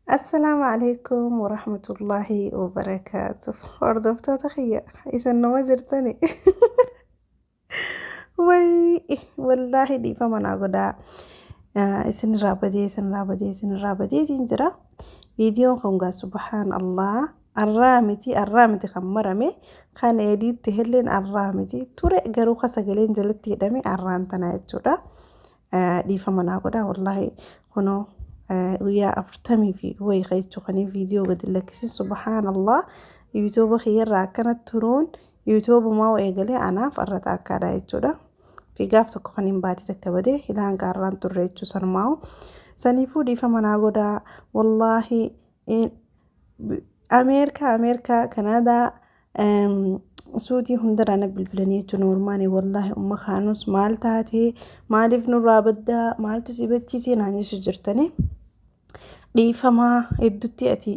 Assalaamu alaikum warahmatullaahi wabarakaatuh. Hordoftoota kiyya isin nama jirtani. Way wallaahi dhiifama naa godhaa. Isinirraa badee isinirraa badee isinirraa badeetiin jira. Viidiyoon kun gaa subhaan Allah arraa miti arraa miti kan marame kan eediitti helleen arraa miti ture garuu ka sagaleen jalatti hidhame arraan tana jechuudha. Dhiifama naa godhaa wallaahi kunoo guyyaa afurtamii fi wayi jechuu kanii viidiyoo gadi lakkisin subhaan Allah yuutuuba kiyyarraa akkana turuun yuutuubumaa eegalee anaaf arrata akkaadha jechuudha. Fi gaaf tokko kan hin baatee takka badee ilaan gaarraan turre jechuu sanumaa'u. Saniifuu dhiifama naa godhaa wallaahi Ameerikaa Ameerikaa Kanaadaa suutii hundarraa na bilbilanii jechuun normaali wallaahi umma kaanus maal taatee maaliif nurraa baddaa maaltu si bachiisee naan jechuu jirtanii dhiifamaa hedduutti ati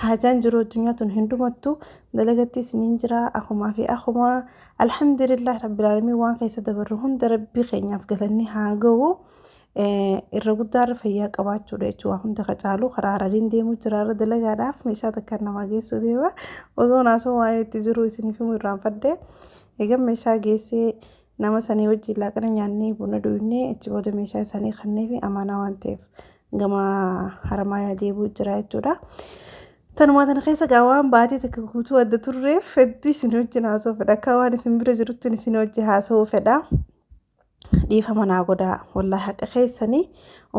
haajaan jiru addunyaa tun hundumattu dalagatti isiniin jira akumaa fi akumaa alhamdulillah rabbil aalamiin waan keessa dabarru hunda rabbii keenyaaf galanni haa ga'u. Irra guddaarra fayyaa qabaachuudha jechuudha. Waa hunda ka caalu karaa harariin deemuu jira irra dalagaadhaaf meeshaa takka namaa geessuu deema. Osoo naasoo waan itti jiru isiniif himuu irraanfadhe. Egaa meeshaa geessee nama sanii wajjin laaqana nyaannee buna dhugnee achi booda meeshaa isaanii kannee fi amaanaa waan ta'eef gama Haramaayaa deebuu jira jechuudha. Tanumaa tana keessa gaa waan baatee takka guutuu adda turreef hedduu isin wajjin haasa'uu fedha. Akka waan isin bira jirutti isin wajjin haasa'uu fedha. Dhiifama naa godhaa wallaahi haqa keessanii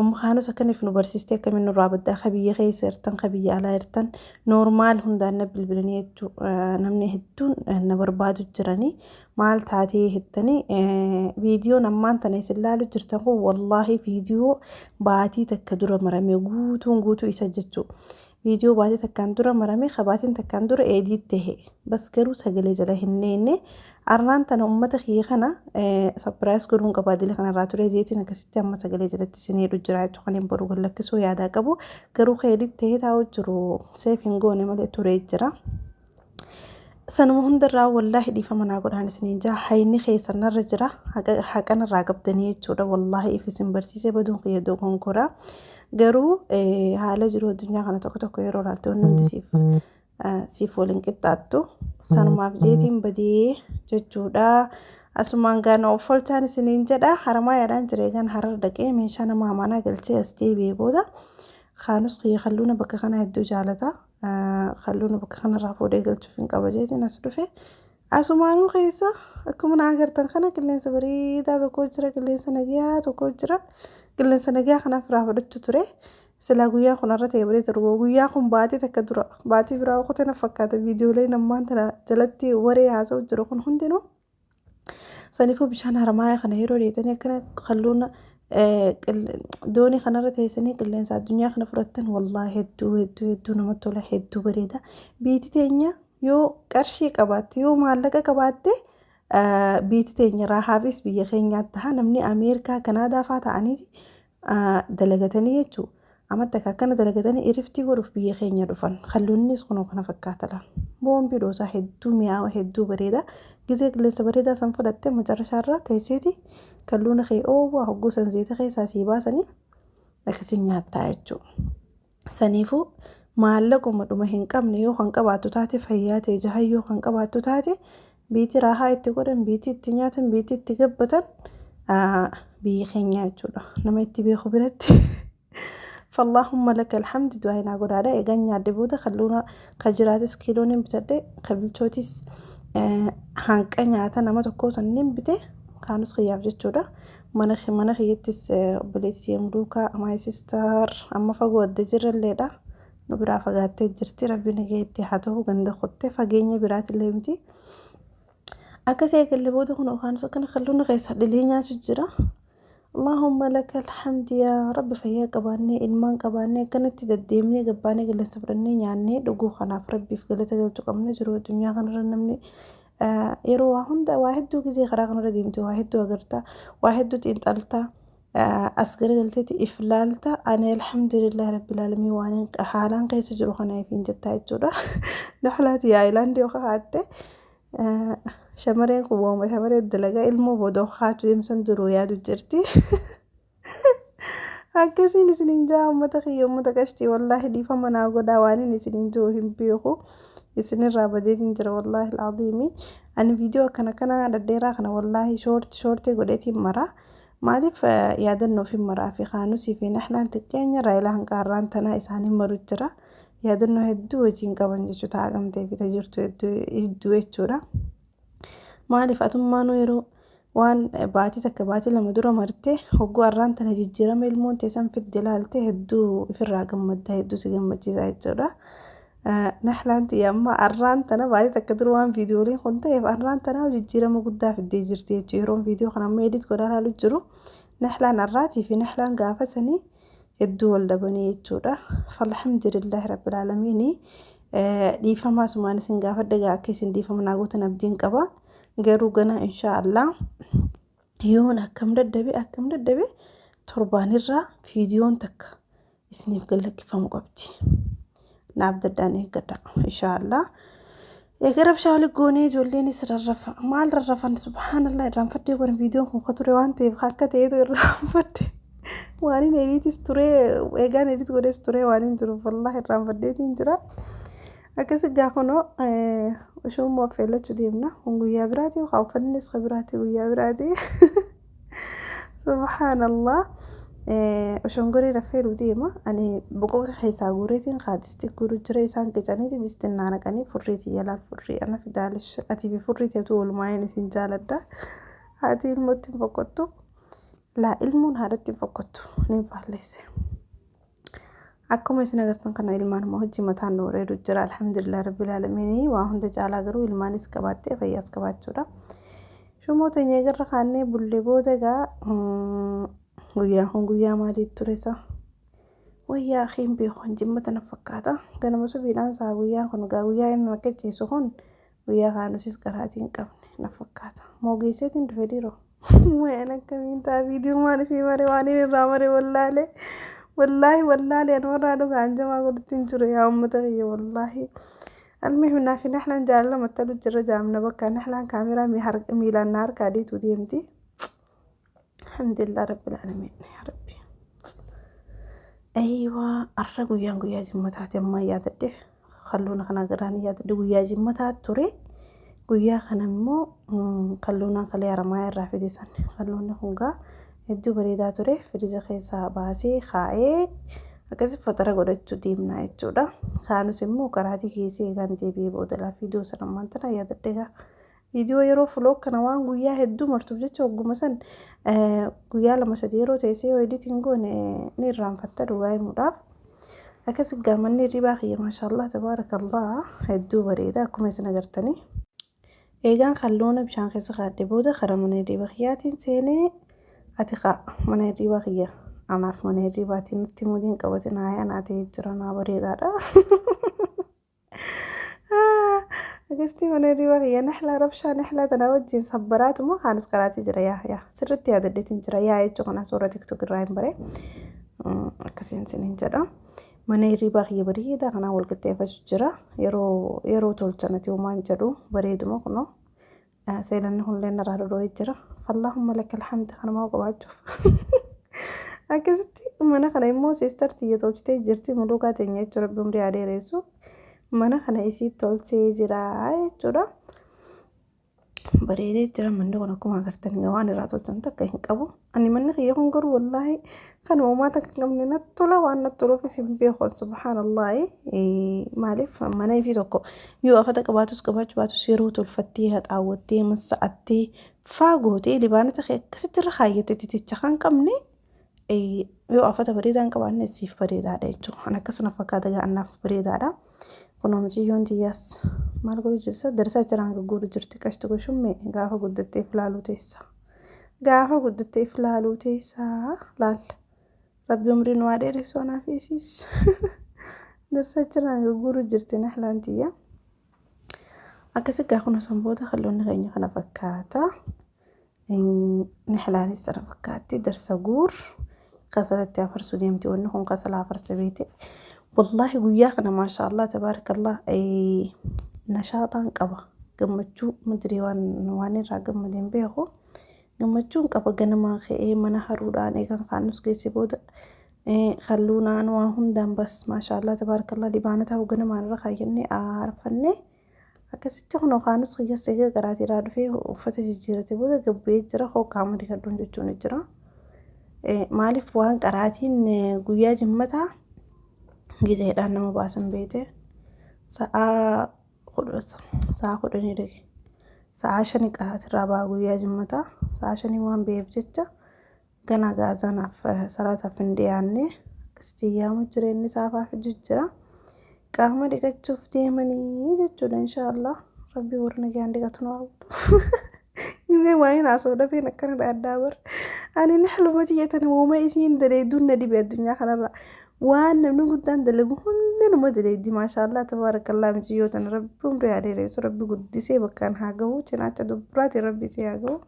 ummu kaanus akkaniif nu barsiistee akkamiin nurraa baddaa ka biyya keessa jirtan ka biyya alaa jirtan noormaal hundaan na bilbilanii jechuu namni hedduun na barbaadu jiranii maal taatee jettanii viidiyoon ammaan tana isin laalu jirtan kun wallaahi viidiyoo baatii takka dura marame guutuun guutuu isa jechuu viidiyoo baatii takkaan dura marame ka baatiin takkaan dura eediit tahe bas garuu sagalee jala hin neenne arraan tana ummata kiyya kana sapiraayis godhuun qaba dila kanarraa ture jeetiin akkasitti amma sagalee jalatti isin heedhu jira jechuudha kan hin boru gad lakkisuu yaadaa qabu garuu ka eediit tahee taa'u jiru seef hin goone malee turee jira. Sanuma hundarraa wallaahi dhiifama naa godhaan isiniin jaa hayni keessan narra jira haqa narraa qabdanii jechuudha wallaahi if isin barsiisee baduun kiyya dogongoraa garuu haala jiru addunyaa kana tokko tokko yeroo ilaalte wanni hundi siif siif waliin qixxaattu sanumaaf jeetiin badee jechuudha. Asumaan gaana of olchaan isiniin jedha haramaa yaadaan jira eegaan harar dhaqee meeshaa nama amaanaa galchee as deebi'ee booda kaanus kiyya kalluuna bakka kana hedduu jaalata. Kalluuna bakka kanarraa fuudhee galchuuf hin qaba jeetiin as dhufe. Asumaanuu keessa akkuma na agartan kana qilleensa bareedaa tokko jira qilleensa nagayaa tokko jira qilleensa nagayaa kanaaf irraa fudhachuu ture. Silaa guyyaa kun irra ta'e bareeda ture. Guyyaa kun baatii takka dura baatii biraa qote na fakkaata viidiyooleen ammaan tana jalatti waree haasa'u jiru kun hundinuu. Saniifuu bishaan harmaayaa kana yeroo dheetanii akkana kalluuna doonii kanarra teessanii qilleensa addunyaa kana fudhattan wallaahi hedduu hedduu hedduu namatti tola hedduu bareeda. Biiti teenya yoo qarshii qabaatte yoo maallaqa qabaatte biiti teenya raahaafis biyya keenyaatti taha namni Ameerikaa Kanaadaa faa ta'aniiti dalagatanii jechuudha. Amma takka akkana dalagatanii iriftii godhuuf biyya keenya dhufan. Kalluunnis kunoo kana fakkaata laal. Boombii dhoosaa hedduu mi'aawa hedduu bareeda. Gizee qilleensa bareedaa san fudhatte macarrashaarra teesseeti kalluuna kee oowwaa hogguu san zeeta keessaa sii baasanii akkasiin nyaattaa jechuudha. Saniifuu maallaquma dhuma hin qabne yoo kan qabaattu taate fayyaa ta'e jahan yoo kan qabaattu taate biitii raahaa itti godhan biitii itti nyaatan biitii itti gabbatan biyya keenya jechuudha. Nama itti beeku biratti. Fallaahumma laka alhamdi du'aa naa godhaadha. Egaan nyaadde booda kalluuna ka jiraatis kiiloon hin bitadhe ka bilchootis hanqa nyaata nama tokkoo san hin bite kaanus kiyyaaf jechuudha. Mana mana kiyyattis obboleettii deemu duukaa my sister amma fagoo adda jirralleedha. Nu biraa fagaattee jirti rabbi nagee itti haa ta'u ganda kottee fageenya biraatillee miti. Akkas eegalle booda kun kaanus akkana kalluuna keessa dhilee nyaachuu jira. Allahumma laka alhamdi yaa rabbi fayyaa qabaannee ilmaan qabaannee akkanatti deddeemnee gabbaanee qilleensa fudhannee nyaannee dhuguu kanaaf rabbiif galata galchuu qabna jiru addunyaa kanarra namni yeroo waa hunda waa hedduu gisee karaa kanarra deemte waa hedduu agarta waa hedduu xiinxalta as garagalteeti if laalta ani alhamdulillah rabbil aalamiin waan haalaan keessa jiru kana ifiin jettaa jechuudha. Naxlaati yaayilaandii yoo kaatte shamareen kun waama shamaree dalagaa ilmoo booda kaachuu deemsan duruu yaadu jirti. Akkasiin isiniin jaa uummata kiyya, uummata qashtii, wallaahi dhiifama naa godhaa, waan inni isiniin jiru hin beeku. Isinirraa badeetiin jira, wallaahi al'aziimi. Ani viidiyoo akkana kana dhadheeraa kana wallaahi short short godheetiin mara. Maaliif yaadannoof hin maraa fi kaanusii fi Nahlaan xiqqeenya raayilaa hanqaarraan tanaa isaanii maru jira. Yaadannoo hedduu wajjin qaban jechuudha, haqamtee fi jirtu hedduu jechuudha. Maaliif atummaanuu yeroo waan baatii takka baatii lama dura martee hogguu har'aan tana jijjiirama ilmoon teessan fidde ilaalte hedduu ofirraa gammadda, hedduu si gammachiisa jechuudha. Nahlaan tiyya amma har'aan tana baatii takka dura waan viidiyooleen kun ta'eef har'aan tana jijjiirama guddaa fiddee jirti jechuudha. Yeroon viidiyoo kana amma edit godhaa ilaalu jiru Nahlaan har'aatii fi Nahlaan gaafa sanii hedduu wal dhabanii jechuudha. Falhamdulillahi rabbil aalamiini. Dhiifamaa asumaan isin gaafadha egaa, akka isin dhiifama naa gootan abdiin qaba. Garuu gana inshaa Allah yoon akkam dadhabe akkam dadhabe torbaanirraa viidiyoon takka isiniif gallakkifamu qabdi. Naaf daddaan eeggadha inshaa Allah. Egaa rabshaa wali goonee ijoolleenis rarrafa. Maal rarrafan, subhaanallah, irraanfadhee godhan. Viidiyoon kun ka ture waan ta'eef akka ta'etu irraanfadhe. Waan hin editis ture, eegaan edit godhees ture waan hin jiruuf wallaahi irraanfadheetiin jira. Akkasi gaafanoo isheen affeellachuu deemna. Kun guyyaa biraati, uffannis ka biraati guyyaa biraati. Subhaanallah. Oshongoree affeeluu deema. Ani boqoqa keessaa guureetiin kaadisti guuru jira, isaan qicaniiti distiin naanaqanii furriitii jalaa furrii ana fidaalish atii fi furrii teetu walumaan isin jaaladha. Haati ilmootti hin fokkottu. Laa, ilmoon haadhatti hin fokkottu, ni faalleesse. Akkuma isin agartan kana ilmaan immoo hojii mataan nu bareedu jira. Alhamdulillah rabbil aalamiin, waa hunda caalaa garuu ilmaanis qabaattee fayyaas qabaachuudha. Shumoota eegarra kaannee bullee booda egaa guyyaan kun guyyaa maalii ture isa? Wayyaa hin beeku, jimmata na fakkaata. Ganama subiidhaan isaa guyyaan kun egaa guyyaa inni akka ciisu kun guyyaa kaanusis qaraatii hin qabne na fakkaata. Moogeesseetiin dhufe dhiiroo. Wayaan akkamiin ta'a, viidiyoo maaliif mare, waan inni irraa mare wallaalee. Wallaahi wallaalee, ani warraa dhugaan jamaa godhutti hin jiru yaa uummata kiyya, wallaahi. Almuhim, naafi Nahlaan jaalala mattalu jirra jaamna, bakka Nahlaan kaameraa miilaan na harkaa dhiituu deemti. Alhamdulillah rabbil aalamiin yaa rabbi. Ayiwaa, arra guyyaan guyyaa jimmataati, ammaa yaadadhe, kalluuna kana garaan yaadadhe, guyyaa jimmataa ture. Guyyaa kana immoo kalluunaan kalee haramaa irraa fide san, kalluunni kun gaa hedduu bareedaa ture, firija keessaa baasee kaa'ee akkasi fatara godhachuu deemna jechuudha. Kaanus immoo karaatii keessee eegaan deebi'ee booda laa viidiyoo sana ammaan tana yaadadhe gaa. Viidiyoo yeroo fuloo kana waan guyyaa hedduu martuuf jecha hogguma san guyyaa lama sadii yeroo teessee yoo editiin goone ni irraanfatta dhugaa himuudhaaf. Akkas gaammanni hirribaa kiyya, maashaallah tabaarakallah, hedduu bareeda akkuma isin agartanii. Eegaan kalloona bishaan keessa kaadhe booda karaa mana hirribaa kiyyaatiin seenee, ati kaa mana hirribaa kiyya anaaf mana hirribaatiin nutti mudiin qabatin haaya naa ta'ee jira, naa bareedaadha. Akkasitti mana hirribaa kiyya Nahlaa rabshaa Nahlaa tanaa wajjin sabbaraatuma kaanus karaatii jira, yaa yaa sirriitti yaadadheetiin jira, yaa jechuu kana suura TikTok irraa hin bare, akkasiin siniin jedha. Mana hirribaa kiyya bareedaa kanaan wal qixxeeffachuu jira. Yeroo yeroo tolchanati homaan jedhu bareeduma, kunoo seelanni kunillee narraa dhodhoo'ee jira. Fallaahumma lakal hamdi kanumaa qabaachuuf. Akkasitti mana kana immoo sister tiyya tolchitee jirti, muluukaa teenya jechuudha, rabbi umrii haa dheeressu. Mana kana isii tolchee jira jechuudha. Bareedee jira manni kun, akkuma agartan waan irraa tolchan takka hin qabu. Ani manni kiyya kun garuu wallaahi kan uumaa takka hin qabne natti tola, waan natti toluufis hin beeku, subhaanallahi. Maaliif mana ifii tokko yoo afata qabaatus qabaachuu baatus yeroo tolfattee haxaawwattee massa'attee faa gootee libaanata kee akkasitti irra kaayyattee titicha kan qabne yoo afata bareedaa hin qabaanne siif bareedaadha jechuudha. Kan akkasuma fakkaata gaa, annaaf bareedaadha. Kunoo mucayyoon tiyyaas maal godhu jirsa, darsaa jiraan gurguru jirti, qashti goshumme gaafa guddattee ilaaluu teessa. Gaafa guddattee ilaaluu teessa laalla. Rabbi umrii nu haa dheeressu anaaf isiis. Darsaa jiraan gurguru jirti Nahlaan tiyya. Akkasi gaa, kunoo san booda kalloonni keenya kana fakkaata. Nahlaanis sana fakkaatti darsa guur kasalatti afarsuu deemti, wanni kun kasala afarsa beete. Wallaahi guyyaa kana maashaallah tabaarakallah nashaaxaan qaba, gammachuu madirii waan waan irraa gammadeen beeku gammachuun qaba. Ganamaa ka'ee mana haruudhaan eegan kaanus geesse booda Kalluunaan waa hundaan bas maashaallah tabaarakallaa dibaana ta'uu ganamaan irra kaayyannee aarfannee akkasitti kunoo kaanus kiyyaas egaa garaatiirraa dhufee uffata jijjiirate booda gabbee jira hoo qaama dhiqadhuun jechuun jira. Maaliif waan qaraatiin guyyaa jimmataa gizeedhaan nama baasan beete sa'aa 10 dhage sa'aa 5 qaraatirraa ba'a guyyaa jimmataa sa'aa 5 waan ba'eef jecha gana gaazanaaf salaataaf hin dhiyaanne akkasitti yaamu jireenyi saafaaf jira. Qaama dhiqachuuf deemanii jechuudha inshaallah. Rabbi warra nagaan dhiqatu nu haa godhu. Gisee waa'een haasa'u dhabeen akkana dhaaddaa bar. Ani nahluma tiyyatan uuma isiin daleedduun na dhibe addunyaa kanarra. Waan namni guddaan dalagu hunda numa daleeddi maashaallah tabaarakallaa miciyyoo tana rabbi umrii haa dheeressu rabbi guddisee bakkaan haa gahu cinaacha dubbiraatiin rabbi isee haa gahu.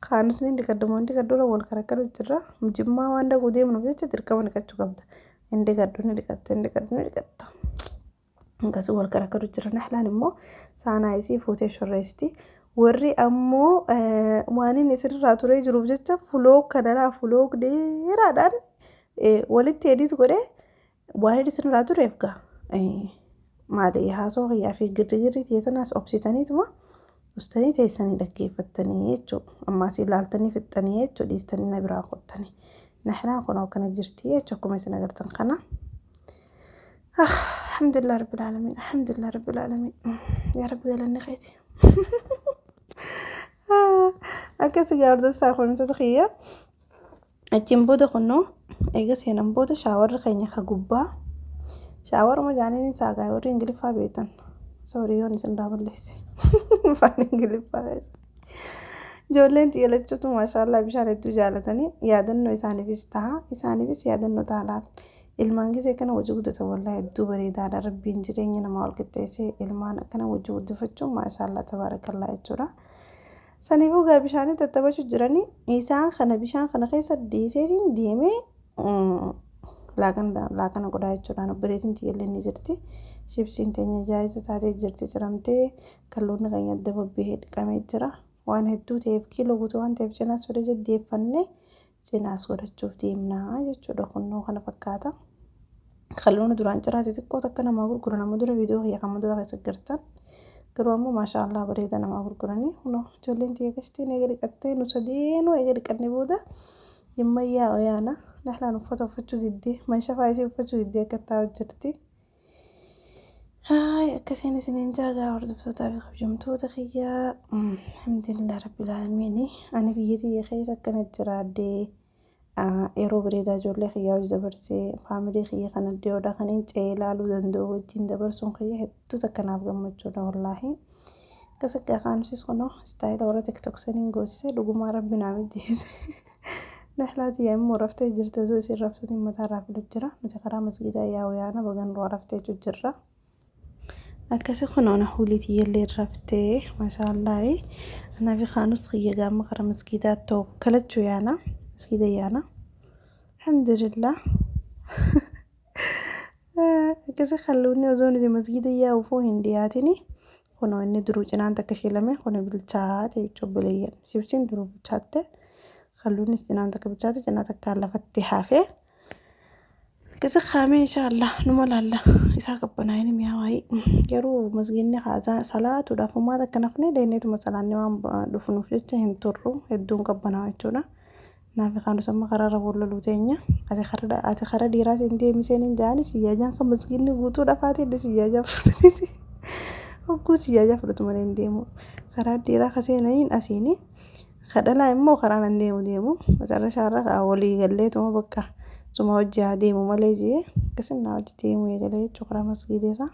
Kaanus ni dhiqadhu moo hin dhiqadhu wal karakkaru jirra. Jimmaa waan dhaquu deemnuuf jecha dirqama dhiqachuu qabda. Hin dhiqadhu ni dhiqatta hin dhiqadhu ni dhiqatta. Akkasii wal karakkaru jira. Nahlaan immoo saanaa isii fuutee shorreesti. Warri ammoo waan inni isirraa turee jiruuf jecha fuloog kanalaa fuloog dheeraadhaan walitti edit godhee waan inni isinirraa tureef gaa maali haasoo kiyyaa fi girri girri tanaas obsitaniituma ustanii teessanii dhaggeeffattanii jechuudha. Ammaas ilaaltanii fixxanii jechuudha dhiistanii na biraa qottanii. Nahlaan kun akkana jirti jechuudha akkuma isin agartan kana. Alhamdulillah rabbil aalamiin alhamdulillah rabbil aalamiin yaa rabbi galanni keeti. Akkasii gaa hordofsaa kunuuntoota kiyya. Achiin booda kunoo eega seenan booda shaawarri keenya ka gubbaa shaawaruma jaaniin saagaa warri ingiliffaa beektan soorii yoon isin irraa balleesse afaan ingiliffaa keessa. Ijoolleen xiyyeelachuutu maashaallah bishaan hedduu jaalatanii yaadannoo isaaniifis ta'a isaaniifis yaadannoo ta'a laal. Ilmaan gisee kana hojii guddata wallaahi hedduu bareedaadha rabbiin jireenya namaa ol qixxeessee ilmaan akkana hojii guddifachuun maashaallah tabaarakallaa jechuudha. Saniifuu gaa bishaanii tattaphachuu jiranii isaan kana bishaan kana keessa dhiiseetiin deemee laaqana godhaa jechuudhaan obboleettiin tiyyallee ni jirti. Shibsiin teenya jaayisa taatee jirti ciramtee kalloonni keenya adda babbee dhiqamee jira. Waan hedduu ta'eef kiiloo guutuu waan ta'eef cinaas fedha jaddeeffannee cinaas godhachuuf deemnaa jechuudha kunnoo kana fakkaata. Kalloonni duraan ciraa xixiqqoo takka namaa gurguran amma dura viidiyoo kiyya kan dura keessa gartan. Garuu ammoo maashaallah bareeda namaa gurguranii kunoo ijoolleen tiyya gastiin eega dhiqattee nu sadeenuu eega dhiqanne booda jimmayyaa oyaana nahlaan uffata uffachuu diddee manshafaa isii uffachuu diddee akka taa'u jirti. Haay akkasiin isiniin jaagaa hordoftootaa fi kabajamtoota kiyyaa alhamdulillah rabbil aalamiin ani biyya tiyya keessa akkana jiraadhee yeroo bareedaa ijoollee kiyyaa hojii dabarsee faamilii kiyya kana dhiyoodha kan hin ce'ee ilaaluu danda'u wajjin dabarsuun kiyya hedduu takka naaf gammachuudha wallaahi. Akkas akka kaanusis kunoo istaayila warra tiktok saniin goosisee dhugumaa rabbi naa mijjeesse. Nahlaa tiyya immoo raftee jirti osoo isin raftuutiin mataa irraa filu jira. Nuti karaa masgiidaa yaa'u yaana bagan du'a raftee jirra. Akkasi kunoo na hulii tiyyallee raftee maashaallah. Anaa fi kaanus kiyya gaama karaa masgiidaa tokkalachuu yaana. Masgiida yaana. Alhamdulillah. Akkasi kalluunni osoo nuti masgiida yaa'uufuu hin dhiyaatini. Kunoo inni duruu cinaan takka shiilame kun bilchaate jechuudha obboleeyyan. Shibsiin duruu bilchaatte. Kalluunnis cinaan takka bilchaate cinaa takkaan lafatti hafee. Akkasi kaamee inshaallah numa laalla isaa qabbanaa'in mi'aawaayii garuu masgiinni salaatuudhaaf homaa takka nafne deemneetuma salaanni waan dhufnuuf jecha hin turru hedduun qabbanaa jechuudha. Naafi kaanus amma karaarra boollaluu teenya ati kara dhiiraatiin deemiseen hin jaani siyyaajaan kan masgiinni guutuu dhafaatee illee siyyaajaa fudhatee hogguu siyyaajaa fudhatu malee hin deemu. Karaa dhiiraa kaseenaniin asiini kadhalaa immoo karaan hin deemu deemu macarrashaarra walii galleetuma bakka suma hojii haa deemu malee jee akkasin naa hojii deemu eegalee jechuudha karaa masgiida isaa.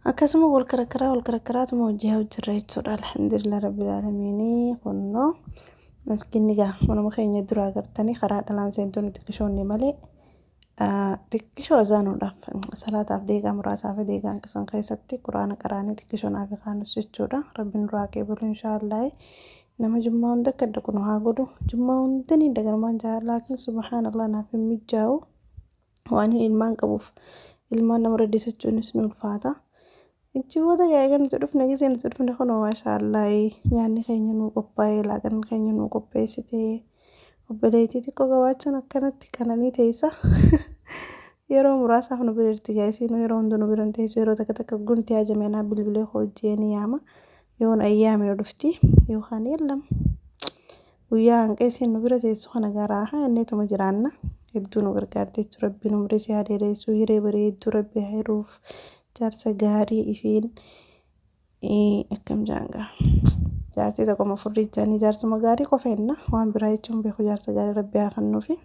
Akkasuma wal karakkaraa wal karakkaraatuma hojii hojjirra jechuudha alhamdulillah rabbil aalamiinii kunnoo masgiinni gaa manuma keenya duraa agartanii karaa dhalaan seentuun xiqqishoonni malee xiqqishoo azaanuudhaaf salaataaf deeqaa muraasaaf deeqaan qisan keessatti quraana qaraanii xiqqishoo naaf kaanus jechuudha rabbiin duraa qeebalu inshaallah nama jummaa hunda akka dhaqu nu haa godhu jummaa hunda ni dagarmaan jaa laakiin subhaanallah naaf hin mijaa'u waan ilmaan qabuuf ilmaan nama raddisachuunis ni ulfaata. Ichi booda egaa nuti dhufne gisee nuti dhufne kunoo maashaallah nyaanni keenya nuu qophaa'ee laaqanni keenya nuu qopheessitee Obboleettii xiqqoo qabaachuun akkanatti qananii teessa. Yeroo muraasaaf nu bira jirti gaa'isiin yeroo hunda nu bira hin teessu yeroo takka takka gunti haajame naa bilbilee hojii ni yaama. Yoon ayyaame nu dhufti yookaan yeellam. Guyyaa hanqeessiin nu bira teessu kana garaa haa inneetuma jiraanna. Hedduu nu gargaarti jechuudha. Rabbiin umrii si haa dheeressu hiree bareedduu rabbi haa hiruuf jaarsa gaarii ifiin akkam jaangaa. Jaartii tokko furrii jaanii jaarsuma gaarii qofa henna waan biraa jechuun beeku jaarsa gaarii rabbi haa kennuufi.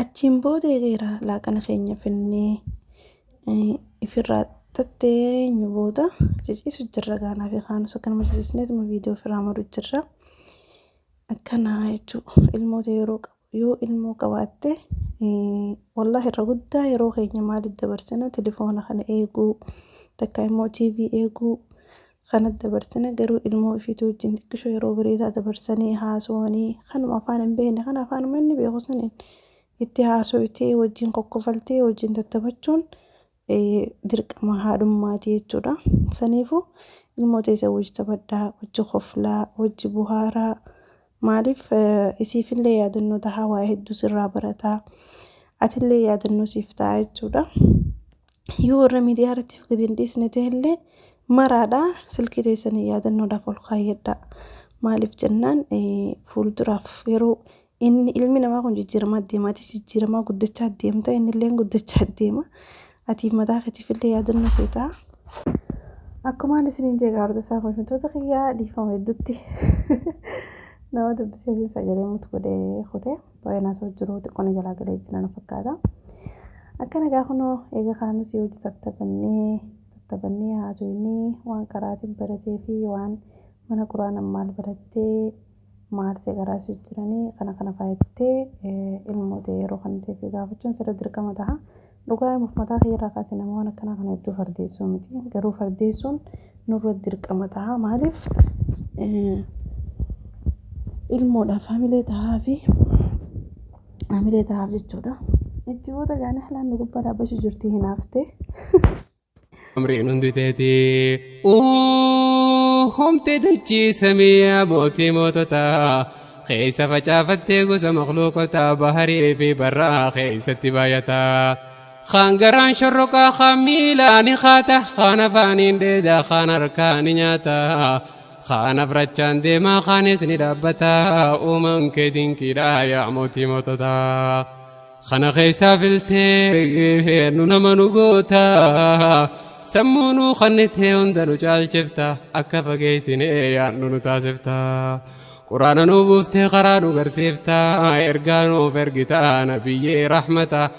Achiin booda eegeera laaqana keenya finnee ifirraa tatteenyu booda ciciisu jirra gaanaa fi kaanus akkanuma ciciisneetuma viidiyoo ofirraa maru jirra. Akkanaa jechuudha ilmoota yeroo qabu yoo ilmoo qabaatte wallaahi irra guddaa yeroo keenya maaliif dabarsina telefoona kana eeguu takka immoo TV eeguu kana dabarsina garuu ilmoo ofiitii wajjin xiqqishoo yeroo bareedaa dabarsanii haasawanii kanuma afaan hin beekne kana afaanuma inni beeku saniin itti haasofitee wajjin kokkofaltee wajjin tattaphachuun dirqama haadhummaati jechuudha. Saniifuu ilmoo teessa wajji taphadhaa, wajji koflaa, wajji buhaaraa maaliif isiifillee yaadannoo tahaa waa hedduu sirraa barataa atillee yaadannoo siif ta'a jechuudha. Yoo warra miidiyaa irratti gadi hin dhiisne ta'ellee maraadha silkii teessanii yaadannoodhaaf ol kaayyadha. Maaliif jennaan fuulduraaf yeroo inni ilmi namaa kun jijjiiramaa deema atis jijjiiramaa guddachaa deemta innillee guddachaa deema ati mataa keetiifillee yaadannoo see ta'a. Akkumaan isiniin jedhe hordofaa hordoftoota kiyyaa dhiifama hedduutti nama dubbisee sagalee mutu godhee kutee waa'ee naasoo jiru xiqqoon jalaa galee jira na fakkaata. Akkana gaa kunoo eega kaanus hojii tattaphannee tattaphannee haasofnee waan karaatiin baratee fi waan mana quraana maal barattee maal see garaasuu jiranii kana kana faayattee ilmoota yeroo kan ta'eef gaafachuun sirra dirqama ta'a. Dhugaa himuuf mataa kiyya irraa kaasee nama waan akkanaa kana hedduu fardeessuu miti. Garuu fardeessuun nurra dirqama ta'a. Maaliif ilmoodhaaf hamilee tahaa fi hamilee tahaaf jechuudha. Itti booda gaanii halaan nu gubbaa dhaabbachuu jirti hinaaftee. Amriin hundi teetii homte dachii samii mootii moototaa keessa facaafattee gosa makluuqotaa baharii fi barraa keessatti baay'ataa. Kaan garaan shorroqaa kaan miilaan haata kaan afaaniin dheedaa kaan harkaan nyaata kaan afrachaan deemaa kaanis ni dhaabbata uumaan kee dinqiidha yaa mootii moototaa. Kana keessaa filtee nu nama nu goota sammuu nu kannitee hunda nu caalchifta akka fageessinee yaadnu nu taasifta. Quraana nu buuftee karaa nu garsiifta ergaa nuuf ergita nabiyyee rahmata.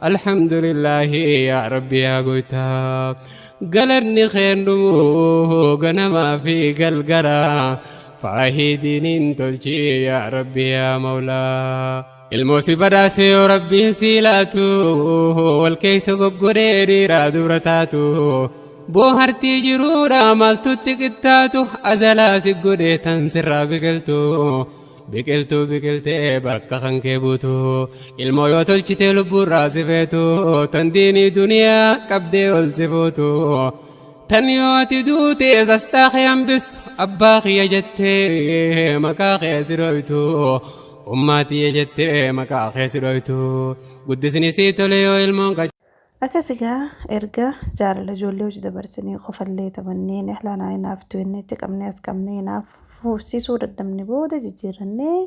Alhamdulillahi yaa Rabbi yaa goytaa. Galanni keendumu ganamaa fi galgala faahidiiniin tolchi yaa Rabbi yaa Mawlaa. Ilmoo si badhaase yoo Rabbiin si laatu wal keessa goggodhee dhiiraa dubra taatu boohartii jiruudha maaltutti qixxaatu azalaa si godhee tan sirraa biqiltu. Biqiltuu biqiltee bakka kan kee buutu ilmoo yoo tolchitee lubbuurraa si feetu tan diinii duniyaa qabdee ol si fuutu tan yoo ati duute sastaa kee hambistu abbaa kiyya jettee maqaa kee si dhoytu ummaa tiyya jettee maqaa kee si dhoytu guddisni sii tole yoo ilmoon Akkas egaa erga jaalala ijoollee hojii dabarsinee qofallee taphannee nehlaan haa hinaaftu jennee itti qabnee as qabnee hinaaf fuufsisuu dadhabne booda jijjiirrannee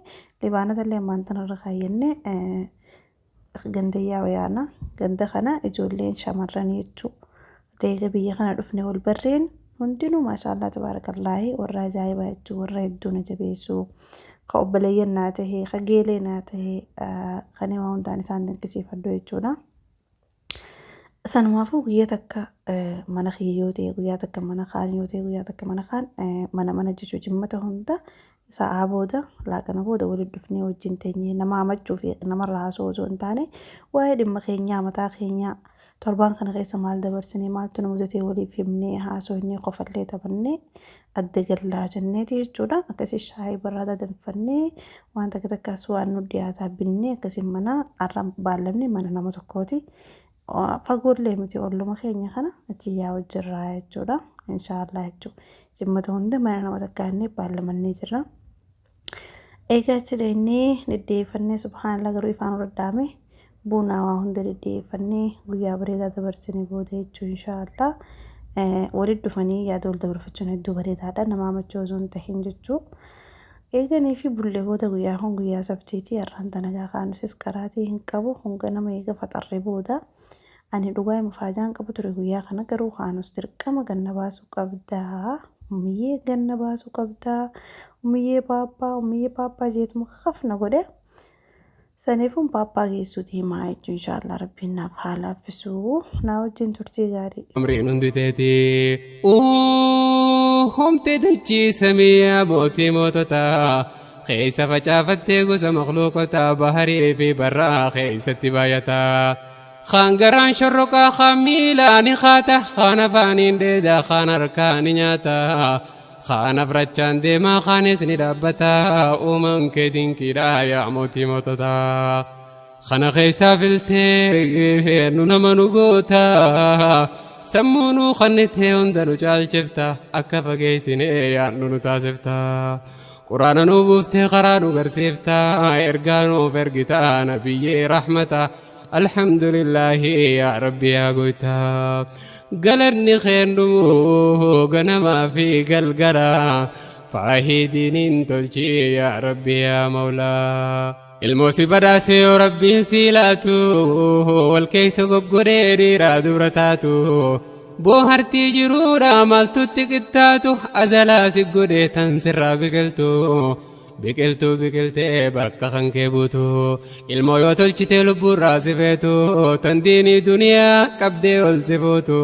libaanata illee ammaan tanarra kaayyannee gandayyaa wayaana ganda kana ijoolleen shamarranii jechuu deega biyya kana dhufne wal barreen hundinuu maashaallah tabaarakallaahi warra ajaa'ibaa jechuu warra hedduu na jabeessu ka obboleeyyan naa tahe ka geelee naa tahe kan himaa hundaan isaan dinqisiifadhu jechuudha. Sanumaafuu guyyaa takka mana kiyya yoo ta'e guyyaa takka mana kaan yoo ta'e guyyaa takka mana kaan mana mana jechuun jimmata hunda sa'aa booda laaqana booda walitti dhufnee wajjin teenyee nama hamachuu fi namarraa haasa'uu osoo hin taane waa'ee dhimma keenyaa mataa keenyaa torbaan kana keessa maal dabarsinee maaltu nu mudatee waliif himnee haasofnee kofallee taphannee adda gallaa jenneeti jechuudha. Akkasii shaayii barraadaa danfannee waan takka takkaas waan nu dhiyaataa binnee akkasii mana har'a baallamni mana nama tokkooti. Fagoollee miti olluma keenya kana achi yaa'u jirra jechuudha. Inshaallah jechuudha. Jimmata hunda mana nama takkaa jennee baallamannee jirra. Egaa achi dhaqnee deddeeffannee subhaanallah garuu ifaan roddaame bunaa waa hunda deddeeffannee guyyaa bareedaa dabarsine booda jechuun inshaallah walitti dhufanii yaada wal dabarfachuun hedduu bareedaadha namaa machoo osoo hin tahin jechuu. Eeganii fi bullee booda guyyaa kun guyyaa sabtiiti har'aan tana gaa kaanusis qaraatii hin qabu hanga nama eega faxarre booda ani dhugaa himu faajaan qabu ture guyyaa kana garuu kaanus dirqama ganna baasuu qabdaa umiyyee ganna baasuu qabdaa umiyyee paappaa umiyyee paappaa jeetuma kafna godhe. Saniifuun paappaa geessuuti himaa jechuun inshaallah rabbiin naaf haa laaffisuu naa wajjin turtii gaarii. Amriin hundi teetii Homtee dachii samii mootii moototaa keessa facaafattee gosa makluuqotaa baharii fi barraa keessatti baay'ataa. Kaan garaan shorroqaa kaan miilaan haata kaan afaaniin dheedaa kaan harkaan nyaata kaan afrachaan deemaa kaanis ni dhaabbata uumaan kee dinqiidha yaa mootii moototaa. Kana keessaa filtee nu nama nu goota sammuu nu kannitee hunda nu caalchifta akka fageessinee yaadnu nu taasifta. Quraana nu buuftee karaa nu garsiifta ergaa nuuf ergita nabiyyee rahmata. Alhamdulillahi yaa rabbi yaa goytaa. Galanni keendumu ganamaa fi galgala faahidiiniin tolchii yaa rabbi yaa mawlaa. Ilmoo si badhaase yoo rabbiin si laatu wal keessa goggodhee dhiiraa dubra taatu boohartii jiruudha maaltutti qixxaatu azalaa si godhee tan sirraa biqiltu. Biqiltuu biqiltee bakka kan kee buutu ilmoo yoo tolchitee lubbuurraa si feetu tan diinii duniyaa qabdee ol si fuutu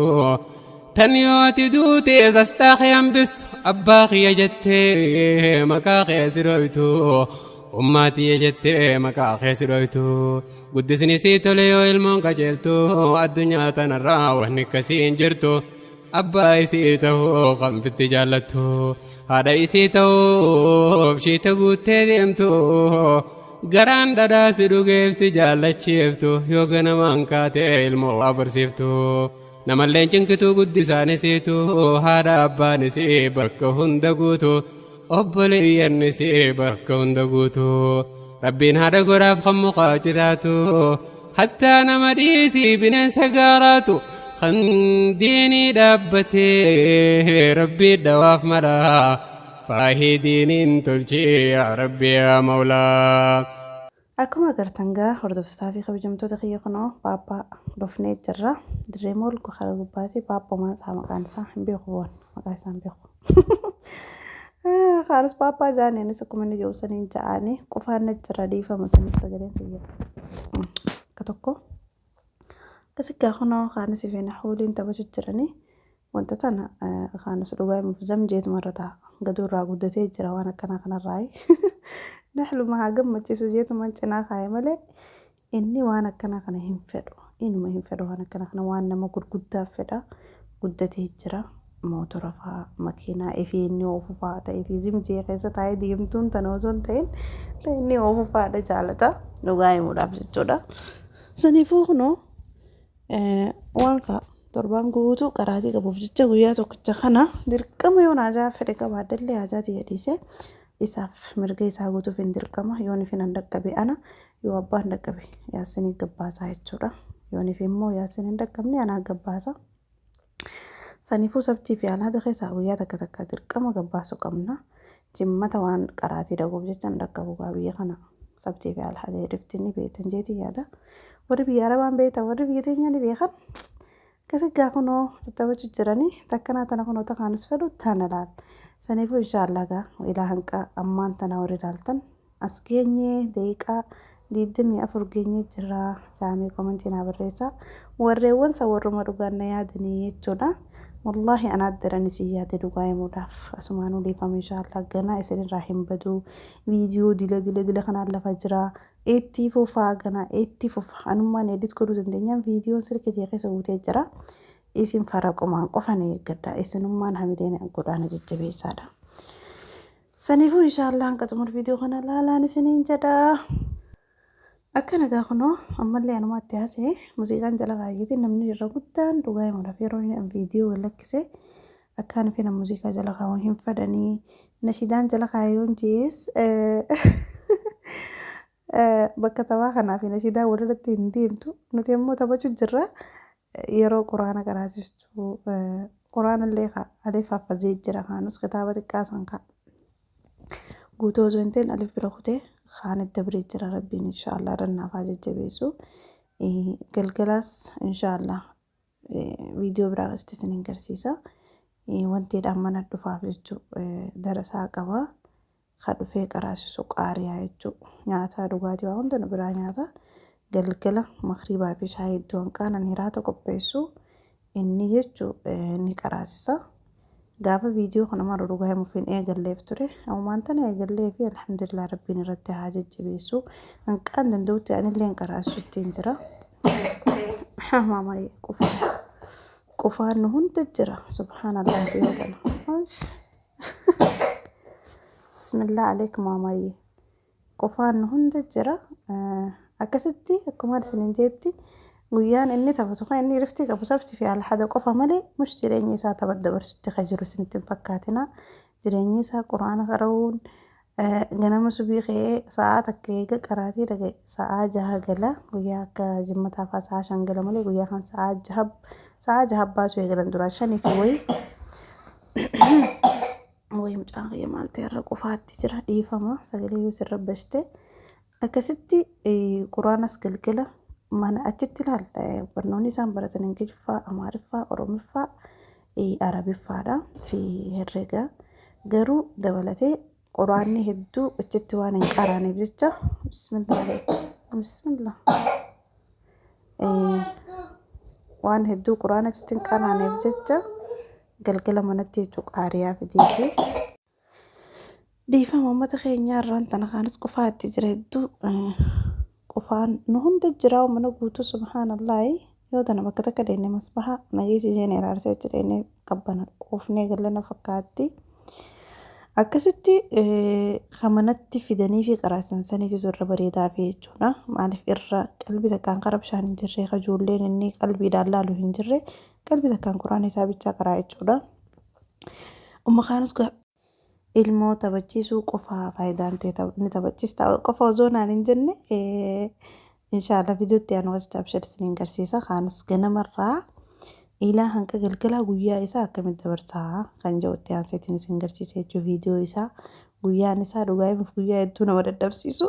tan yoo ati duute sastaa kee hambistu abbaa kiyya jettee maqaa kee si dhoytu ummaa tiyya jettee maqaa kee si dhoytu guddisni sii tole yoo ilmoon qajeeltu addunyaa tanarraa wanni akkasii hin jirtu. Abbaa isii ta'uu kan fitti jaallattu haadha isii ta'uuf shiita guuttee deemtu garaan dhadhaa si dhugeef si jaallachiiftu yoo ganamaan kaatee ilmoo waa barsiiftu namalleen cinqituu guddisaan isiitu haadha abbaan isii bakka hunda guutu obboleeyyan isii bakka hunda guutu rabbiin haadha goraaf kan mukaa jiraatu hattaa nama dhiisii bineensa gaaraatu kan diinii dhaabbatee rabbii dhawaaf mala faahii diiniin tolchii yaa rabbi yaa mawlaa. Akkuma agartan gaa hordoftootaa fi kabajamtoota kiyya kunoo paappaa dhufnee jirra. Dirree mool karaa gubbaati paappumaan isaa maqaan isaa hin beeku boon maqaa isaa hin beeku. Kaanis paappaa jaanii anis akkuma inni jiru saniin ja'anii qofaan na jira dhiifama saniif sagaleen kiyya. Akka tokko. Akkasi gaa kunoo kaanis fi nahuuliin taphachuu jiranii wanta tana kaanis dhugaa himuuf zamjeetuma irra taa'a. Gaduu irraa guddatee jira waan akkanaa kanarraayi. Nahluma haa gammachiisu jeetuma cinaa kaa'e malee inni waan akkanaa kana hin fedhu. Inuma hin fedhu waan akkanaa kana waan nama gurguddaa fedha. Guddatee jira. Mootora fa'aa makiinaa ifii inni oofu fa'aa ta'e fi zimjee keessa taa'ee deemtuun tana osoo hin ta'in inni oofu fa'aadha jaalata. Dhugaa himuudhaaf jechuudha. Saniifuu kunoo waan kaa torbaan guutuu qaraatii qabuuf jecha guyyaa tokkicha kana dirqama yoon haajaa fedhe qabaadhellee haajaa tiyya dhiisee isaaf mirga isaa guutuuf hin dirqama yoon ifin an dhaqqabe ana yoo abbaan dhaqqabe yaasinii gabbaasaa jechuudha. Yoon if immoo yaasin hin dhaqqabne anaa gabbaasa. Saniifuu sabtii fi alhaada keessaa guyyaa takka takka dirqama gabbaasuu qabna. Jimmata waan qaraatii dhaquuf jecha hin dhaqqabu gaa biyya kana sabtii fi alhaada hedduutti ni beektan jeetii yaada. Warri biyya arabaan beektan warri biyya teenyaa ni beekan. Akkasi gaa kunoo tattaphachuu jiranii takkanaa tana kunoo takaanis fedhu tana laal. Saniifuu inshaallah gaa ilaa hanqa ammaan tana warri ilaaltan as geenyee daqiiqaa 24 geenyee jirra jaamee komentii naa barreessaa. Warreewwan san warruma dhugaan na yaadanii jechuudha. Wallaahi anaa daran isin yaade dhugaa himuudhaaf asumaan uleeffame inshaallah ganaa isinirraa hin badu. Viidiyoo dila dila dila kanaan lafa jira. Itti fufaa ganaa itti fufa. Anummaan edit godhuu dandeenyaan viidiyoon silkii keessa guutee jira. Isin faraqumaan qofa na eeggadha. Isinummaan hamileen godhaana jajjabeessaadha. Saniifuu inshaallah hanqa xumur viidiyoo kana laalaan isiniin jedha. Akka nagaa kunoo ammallee anumaatti haasa'e muuziqaan jala kaayyeeti namni irra guddaan dhugaa himuudhaaf yeroo inni viidiyoo lakkise akkaan fi muuziqaa jala kaawwan hin fedhanii nashiidaan jala kaayyoon jees Bakka taphaa kanaaf nashiidaa walirratti hin deemtu. Nuti immoo taphachuu jirra. Yeroo quraana qaraasistu quraana illee alif haffazee jira kaanus kitaaba xiqqaa san ka'a. Guutuu osoo hin ta'in alif bira kutee kaan itti biree jira rabbiin inshaallah irra haa jajjabeessu. Galgalas inshaallah viidiyoo biraa keessatti isin agarsiisa. Wanteedhaan mana dhufaaf jechuu darasaa qaba. Ka dhufee qaraasisu qaariyaa jechuu nyaata dhugaatii waa hunda nu biraa nyaata. Galgala makriibaa fi shaayii iddoo hanqaanan hiraata qopheessu inni jechuu ni qaraasisa. Gaafa viidiyoo kana mara dhugaa himuuf hin eegalleef ture. Ammaan tana eegallee fi alhamdulillah rabbiin irratti haa jajjabeessu. Hanqaan danda'utti anillee hin qaraasisutti hin jira. Maama qufaan qufaan nu hunda jira. Subhaanallah yoo tana. Bismillah aleek maamayyee. Qufaan nu hunda jira. Akkasitti akkuma isiniin jeetti guyyaan inni taphatu kan inni riftii qabu sabti fi alhada qofa malee mush jireenya isaa tapha dabarsutti kan jiru isinitti hin fakkaatina. Jireenyi isaa quraana qara'uun ganama subii ka'ee sa'aa takka eega qaraatii dhaga'e sa'aa 6 gala guyyaa akka jimmataa fa'aa sa'aa 5 gala malee guyyaa kan sa'aa 6 baasuu eegalan duraan shanii fi wayii. Wayii mucaan kiyya maal ta'e irra qofaatti jira dhiifama sagalee yoo sirra bashte. Akkasitti quraanas galgala mana achitti ilaal barnoonni isaan baratan Ingiliffaa, Amaariffaa, Oromiffaa, Arabiffaadha fi herrega. Garuu dabalatee quraanni hedduu achitti waan hin qaraaneef jecha bismillah bismillah waan hedduu quraana achitti hin qaraaneef jecha galgala manatti jechuu qaariyaa fideeti. Dhiifama uummata keenya irraan tana kaanis qofaatti jira hedduu qofaan nu hunda jira mana guutuu subhaanallaahi yoo tana bakka takka deemnee masbaha nageessi isheen iraarsee achi deemnee qabbana quufnee galana fakkaatti. Akkasitti kan manatti fidanii fi qaraasan saniitu irra bareedaa fi jechuudha. Maaliif irra qalbii takkaan kara bishaan hin jirre ijoolleen inni qalbiidhaan laalu hin jirre qalbii takkaan quraana isaa bichaa qaraa jechuudha. Umma kaanus ilmoo taphachiisuu qofa faayidaan ta'e ni taphachiista qofa osoo naan hin jenne inshaallah viidiyootti aanu wasitti abshir isiniin agarsiisa. Kaanus ganamarraa ilaa hanga galgalaa guyyaa isaa akkamitti dabarsaa kan jedhutti aanseetiin isin agarsiisa jechuudha viidiyoo isaa guyyaan isaa dhugaa himuuf guyyaa hedduu nama dadhabsiisu.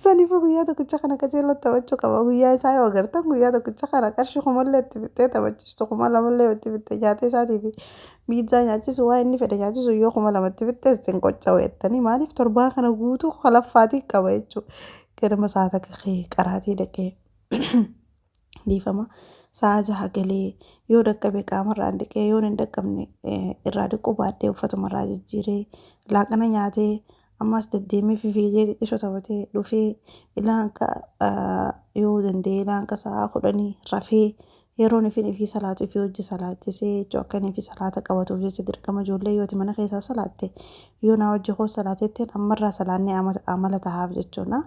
Saniifuu guyyaa tokkicha kana qajeeloo taphachuu qaba. Guyyaa isaa yoo agartan guyyaa tokkicha kana qarshii kumallee itti fixxee taphachiistu 2000llee itti fixxee nyaata isaatii fi miizzaa nyaachisu waa inni fedhe nyaachisu yoo 2000 itti fixxee isin qocca'u jettanii maaliif torbaa kana guutuu kalaffaatii qaba jechuudha. Ganama sa'a takka ka'ee qaraatii dhaqee dhiifama sa'a 6 galee yoo dhaqqabe qaamarraan dhiqee yoo hin dhaqqabne irraa dhiquu baadhee uffatumarraa jijjiiree laaqana nyaatee ammas deddeemee fiigee xiqqishoo taphatee dhufee ilaa hanqa yoo danda'e ilaa hanqa sa'a 10 rafee yeroon ifin ifii salaatu ifii hojii salaachisee jechuun akka inni ifii salaata qabatuuf jecha dirqama ijoollee yooti mana keessaa salaatte yoo naa hojii koo salaatetteen ammarraa salaannee amala tahaaf jechuudha.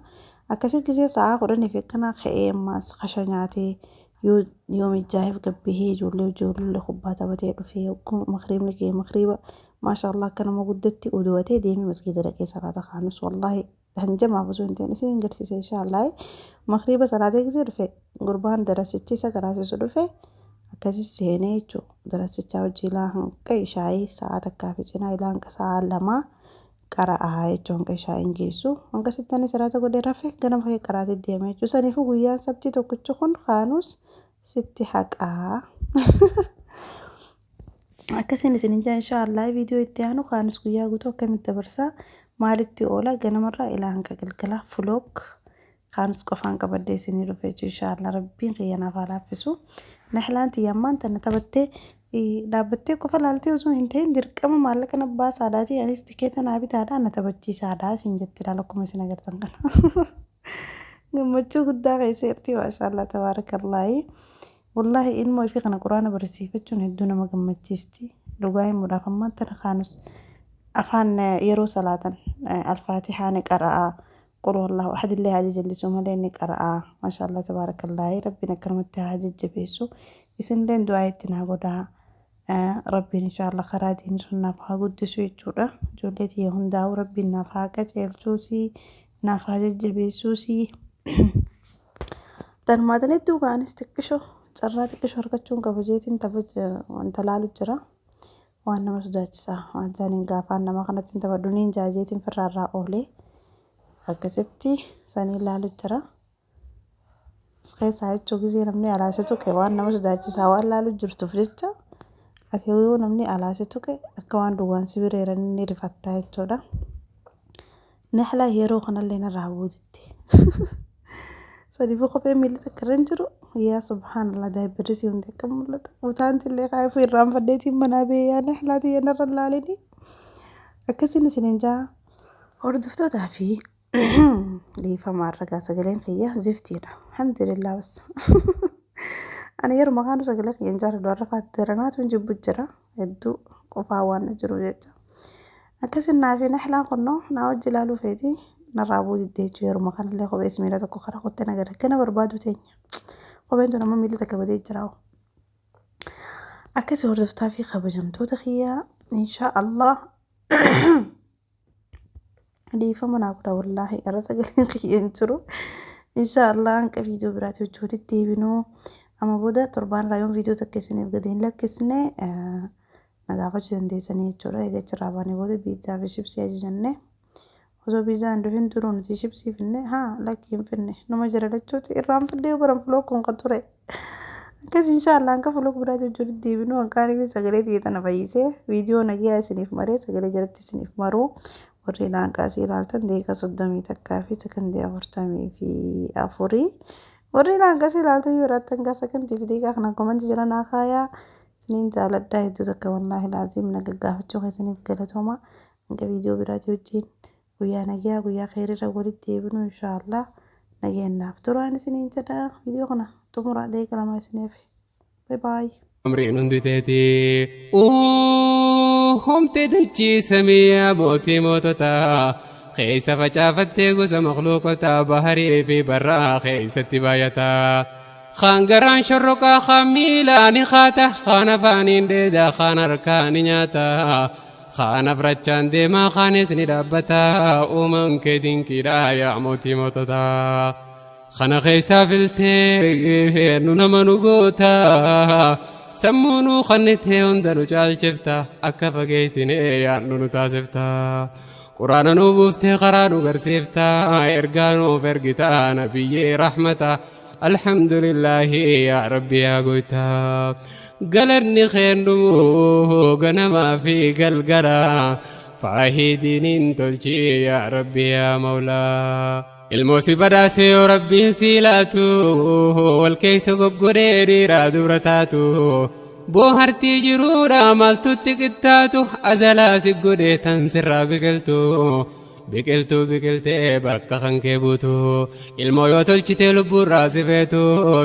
Akkasii gisee sa'a 10 fi akkana ka'ee ammas kasha nyaatee yoo mijaa'eef gabbihee ijoollee ijoollee kubbaa taphatee dhufee makriibni kee makriiba maashaallah akka nama guddatti oduwatee deemee masgiida dhaqee salaata kaanus wallaahi hanjamaaf osoo hin ta'in isin hin garsiise inshaallah makriiba salaatee gisee dhufe gurbaan darasichi isa karaasisu dhufe akkasi seenee jechuudha darasichaa hojii ilaa hanqa ishaayii sa'a takkaa fi cinaa ilaa hanqa sa'a 2 qara'aa jechuun hanqa ishaayiin geessu hanqa sittanii salaata godhee rafe ganama kee qaraatee deema jechuudha saniifuu guyyaan sabtii tokkichi kun kaanus sitti haqaa. Akkasiin isin ijaa inshaallah viidiyoo itti aanu kaanus guyyaa guutuu akkamitti dabarsaa maalitti oola ganamarraa ilaa hanqa galgalaa fulook kaanus qofaan qabadhee isinii dhufe jechuudha inshaallah rabbiin kiyya naaf haa laaffisu. Nahlaan tiyya ammaan tana taphattee dhaabbattee qofa laaltee osoo hin ta'in dirqama maallaqa na baasaadhaatii anis tikeeta naa bitaadhaa na taphachiisaadhaa isin jetti ilaala akkuma isin agartan kana. Gammachuu guddaa keessa jirti maashaallah tabaarakallaahi. Wallaahi ilmoo ifii kana quraana barsiifachuun hedduu nama gammachiisti. Dhugaa himuudhaaf ammaan tana kaanus afaan yeroo salaatan alfaatihaa ni qara'aa. Qul wallahu ahad illee haa jajallisu malee ni qara'aa. Maashaallah tabaarakallaahi rabbiin akkanumatti haa jajjabeessu. Isinillee du'aa itti naa godhaa. Rabbiin inshaallah karaa diinirra naaf haa guddisu jechuudha. Ijoollee tiyya hundaa'uu rabbiin naaf haa qajeelchuusi. Naaf haa jajjabeessuusii. Tanumaa tanatti dhugaanis xiqqishoo carraa xiqqishoo argachuun qaba jeetiin tapha wanta laalu jira. Waan nama sodaachisaa waan isaaniin gaafaan nama kanatti hin taphadhu niin jaajeetiin firraarraa oolee akkasitti sanii laalu jira. Keessaa jechuun gisee namni alaase tuqe waan nama sodaachisaa waan laalu jirtuuf jecha ati yoo namni alaase tuqe akka waan duwwaan si bira jiran ni rifattaa jechuudha. Nahlaa yeroo kanallee narraa buutetti. Sadiifuu kophee miilli takka irra hin jiru. Yaa subhaanallah daa'ibbirisii hundi akka mul'ata. Utaanti illee kaayifuu irraanfadheetiin manaa ba'ee yaa nahlaa tiyya narra laalini. Akkasiin isiniin jaa hordoftootaa fi dhiifama arragaa sagaleen kiyya ziftiidha. Alhamdulillah bas. Ani yeruma kaanu sagalee kiyya hin jaalladhu har'a faattiranaatu hin jibbu jira. Hedduu qofaa waan jiru jecha. Akkasin naa fi nahlaan kunnoo naa wajji ilaaluu feeti narraa bu'uu diddee jechuudha. Yeruma kanallee kophees miila tokko karaa kottee nagara akkana barbaadu teenya. Kopheen tun amma miilli takka badee jira. Akkasi hordoftaa fi kabajamtoota kiyyaa insha Allah dhiifama naa godha wallaahi irra sagaleen kiyya hin jiru. Insha Allah hanqa viidiyoo biraati hojii walitti deebinuu amma booda torbaan irraa yoon viidiyoo takka isiniif gadi hin lakkisne na gaafachuu dandeessanii jechuudha. Egaa achirraa baanee booda piizzaa fi shibsii ajajanne. Osoo piizzaa hin dhufin duruu nuti shibsii finne haa lakki hin finne numa jira jechuuti irraan fidee baran vlog kun kan ture. Akkas insha Allah hanqa vlog biraati hojii walitti deebinuu hanqaarii fi sagalee xiyya tana fayyisee viidiyoo nagiyaa isiniif maree sagalee jalatti isiniif maruu warri laanqaasii ilaaltan daqiiqaa 31 fi sakandii 44. Warri laanqaasii ilaaltan yoo jiraattan gaa sakandii fi daqiiqaa kana komantii jala naa kaayaa. Isiniin jaaladhaa hedduu takka wallaahi laaziim na gaggaafachuu keessaniif galatooma. Hanga viidiyoo biraatii wajjin guyyaa nagiyaa guyyaa kheyriirra walitti deebinu inshaallah nagayaan naaf turaan isiniin jedha. Viidiyoo kana xumuraa daqiiqa 2 isiniif. Bye bye. Amriin hundi teeti uumte dachii samii yaa mootii moototaa keessa facaafattee gosa makluuqotaa baharii fi barraa keessatti baay'ataa. Kaan garaan shorroqaa kaan miilaan haata kaan afaaniin dheedaa kaan harkaan nyaata kaan afrachaan deemaa kaanis ni dhaabbata uumaan kee dinqiidha yaa mootii moototaa. Kana keessaa filtee nu nama nu goota sammuu nu kannitee hunda nu caalchifta akka fageessinee yaadnu nu taasifta. Quraana nu buuftee karaa nu garsiifta ergaa nuuf ergita nabiyyee rahmata. Alhamdulillaahi yaa Rabbi yaa goytaa. Galanni keen dhumuu ganamaa fi galgala faahii diiniin tolchii yaa Rabbi yaa Mawlaa. Ilmoo si badhaase yoo Rabbiin si laatu wal keessa goggodhee dhiiraa dubra taatu boohartii jiruudha maaltutti qixxaatu azalaa si godhee tan sirraa biqiltu biqiltuu biqiltee bakka kan kee buutu ilmoo yoo tolchitee lubbuurraa si feetu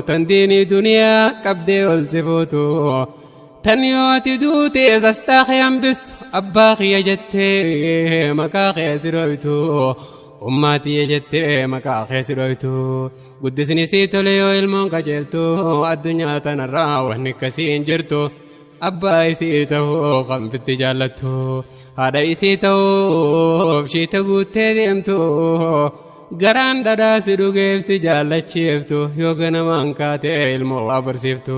tan diinii duniyaa qabdee ol si fuutu tan yoo ati duute sastaa kee hambistu abbaa kiyya jettee maqaa kee si dhoytu ummaa tiyya jettee maqaa kee si dhoytu guddisni sii tole yoo ilmoon qajeeltu addunyaa tanarraa wanni akkasii hin jirtu abbaa isii ta'uu kan fitti jaallattu haadha isii ta'uuf shiita guuttee deemtu garaan dhadhaa si dhugeef si jaallachiiftu yoo ganamaan kaatee ilmoo waa barsiiftu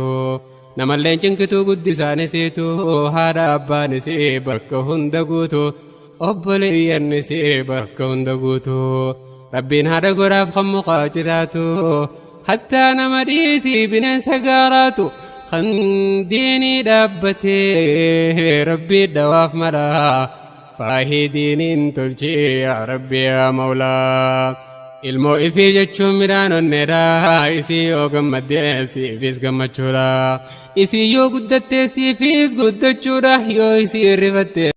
namalleen cinqituu guddisaan isiitu haadha abbaan isii bakka hunda guutu obboleeyyan isii bakka hunda guutu rabbiin haadha godhaaf kan mukaa jiraatu hattaa nama dhiisii bineensa gaaraatu kan diinii dhaabbatee rabbii dhawaaf mala faahii diiniin tolchii yaa rabbi yaa mawlaa. Ilmoo ifii jechuun midhaan onneedha isii yoo gammaddee siifis gammachuudha isii yoo guddattee siifis guddachuudha yoo isii rifattee.